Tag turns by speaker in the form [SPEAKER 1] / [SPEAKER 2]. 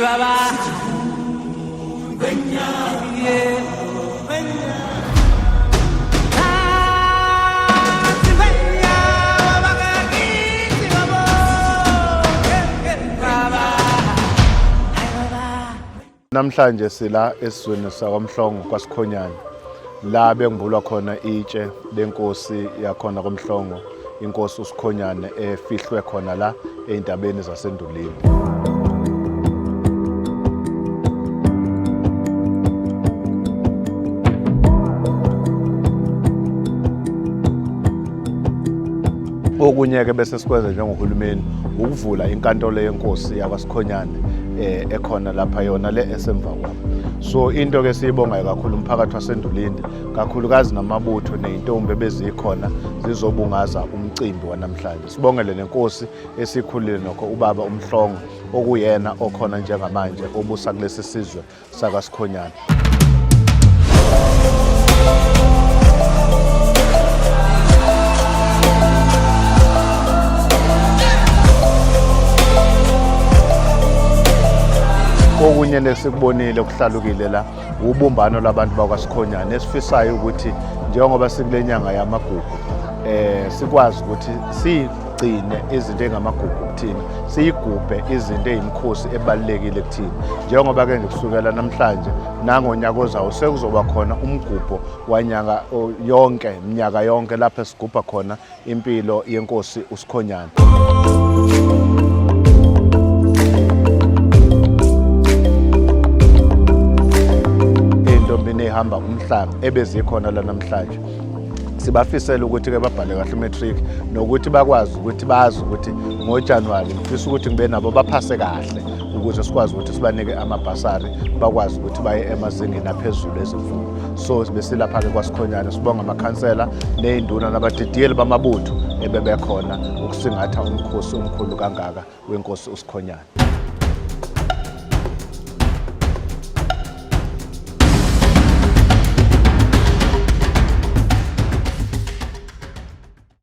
[SPEAKER 1] Baba.
[SPEAKER 2] Namhlanje sila esizweni sakwaMhlongo kwaSikhonyane la bengibulwa khona itshe lenkosi yakhona kwaMhlongo inkosi uSikhonyane efihlwe khona la ezintabeni zaseNdulini. Okunye-ke bese sikwenza njengohulumeni ukuvula inkantolo yenkosi yakwaSikhonyane ekhona lapha yona le esemva kwami. So into ke siyibongayo kakhulu umphakathi waseNdulini kakhulukazi namabutho nezintombi ebezikhona zizobungaza umcimbi wanamhlanje. Sibongele nenkosi esikhulile nokho ubaba uMhlongo okuyena okhona njengamanje obusa kulesi sizwe sakwaSikhonyana. Okunye nesikubonile okuhlalukile la ubumbano lwabantu bakwaSikhonyana esifisayo ukuthi njengoba sikule nyanga yamagugu sikwazi ukuthi sigcine izinto engamagugu kuthina, siyigubhe izinto eziyimkhosi ebalulekile kuthina. Njengoba ke nje kusukela namhlanje nangonyaka ozayo sekuzoba khona umgubho wanyanga yonke minyaka yonke lapho esigubha khona impilo yenkosi uSikhonyana. Ey'ntombini ey'hamba umhlanga ebezikhona la namhlanje sibafisela ukuthi ke babhale kahle umatric nokuthi bakwazi ukuthi bazi ukuthi ngoJanuwari ngifisa ukuthi ngibe nabo baphase kahle ukuze sikwazi ukuthi sibanike amabhasari bakwazi ukuthi baye emazingeni aphezulu ezemfundo. So besilapha-ke kwaSikhonyane sibonga amakhansela ney'nduna nabadidiyeli bamabutho ebebekhona ukusingatha umkhosi omkhulu kangaka wenkosi uSikhonyane.